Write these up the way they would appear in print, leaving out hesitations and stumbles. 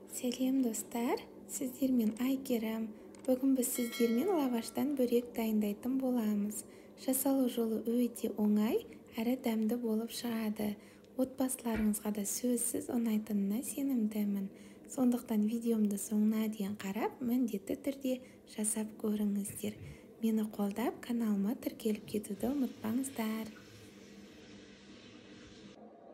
Сәлем достар, сіздермен Айгерім. Бүгін біз сіздермен лаваштан бөрек дайындайтын боламыз. Жасалу жолы өте оңай, әрі дәмді болып шығады. Отбасыларыңызға да сөзсіз ұнайтынына сенімдімін. Сондықтан видеомды соңына дейін қарап, міндетті түрде жасап көріңіздер. Мені қолдап, каналыма тіркеліп кетуді ұмытпаңыздар.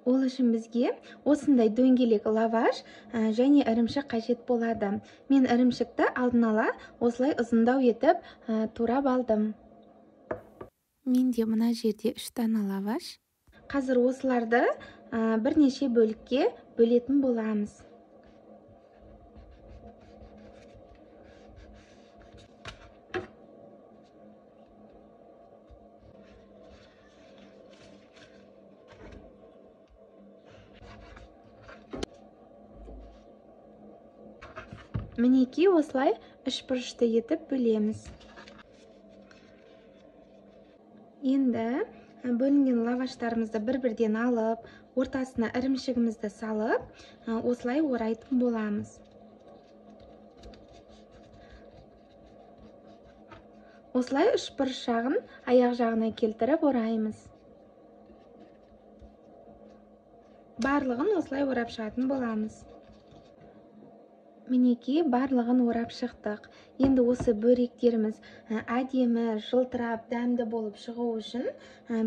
Ол үшін бізге осындай дөңгелек лаваш және ірімшік қажет болады. Мен ірімшікті алдын ала осылай ұзындау етіп турап алдым. Менде мына жерде 3 дана лаваш. Қазір осыларды бірнеше бөлікке бөлетін боламыз. Мінекей осылай үшбұрышты етіп бөлеміз. Енді бөлінген лаваштарымызды бір-бірден алып, ортасына ірімшігімізді салып, осылай орайтын боламыз. Осылай үшбұрыш жағын аяқ жағына келтіріп ораймыз. Барлығын осылай орап шығатын боламыз. Мінекей барлығын орап шықтық. Енді осы бөректеріміз әдемі, жылтырап, дәмді болып шығу үшін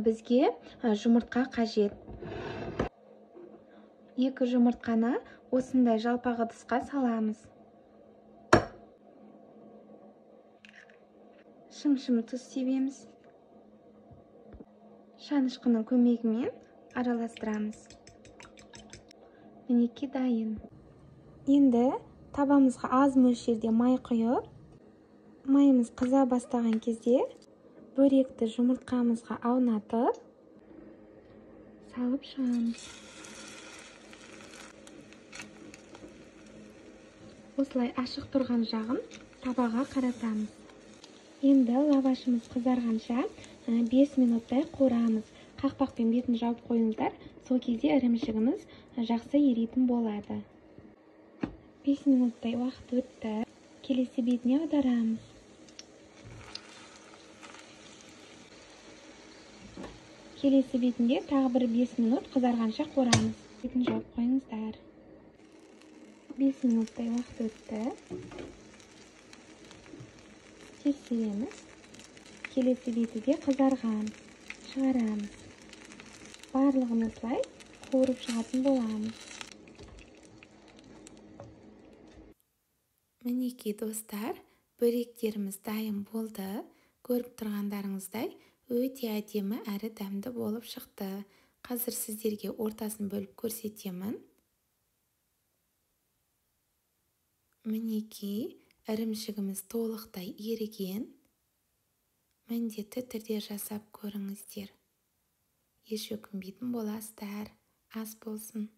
бізге жұмыртқа қажет. 2 жұмыртқаны осындай жалпақ ыдысқа саламыз. Шым-шым тұз себеміз. Шанышқының көмегімен араластырамыз. Мінекей дайын. Енді табамызға аз мөлшерде май құйып, майымыз қыза бастаған кезде бөректі жұмыртқамызға аунатып салып шығамыз. Осылай ашық тұрған жағын табаға қаратамыз. Енді лавашымыз қызарғанша 5 минуттай қуырамыз. Қақпақпен бетін жауып қойыңыздар, сол кезде ірімшігіміз жақсы еритін болады. 5 минуттай уақыт өтті. Келесі бетіне аударамыз. Келесі бетінде тағы бір 5 минут қызарғанша қуырамыз. Бетін жауып қойыңыздар. 5 минуттай уақыт өтті. Тексереміз. Келесі беті де қызарған. Шығарамыз. Барлығын осылай қуырып шығатын боламыз. Мінекей достар, бөректеріміз дайын болды. Көріп тұрғандарыңыздай өте әдемі әрі дәмді болып шықты. Қазір сіздерге ортасын бөліп көрсетемін. Мінекей ірімшігіміз толықтай еріген. Міндетті түрде жасап көріңіздер. Еш өкінбейтін боласыздар. Ас болсын.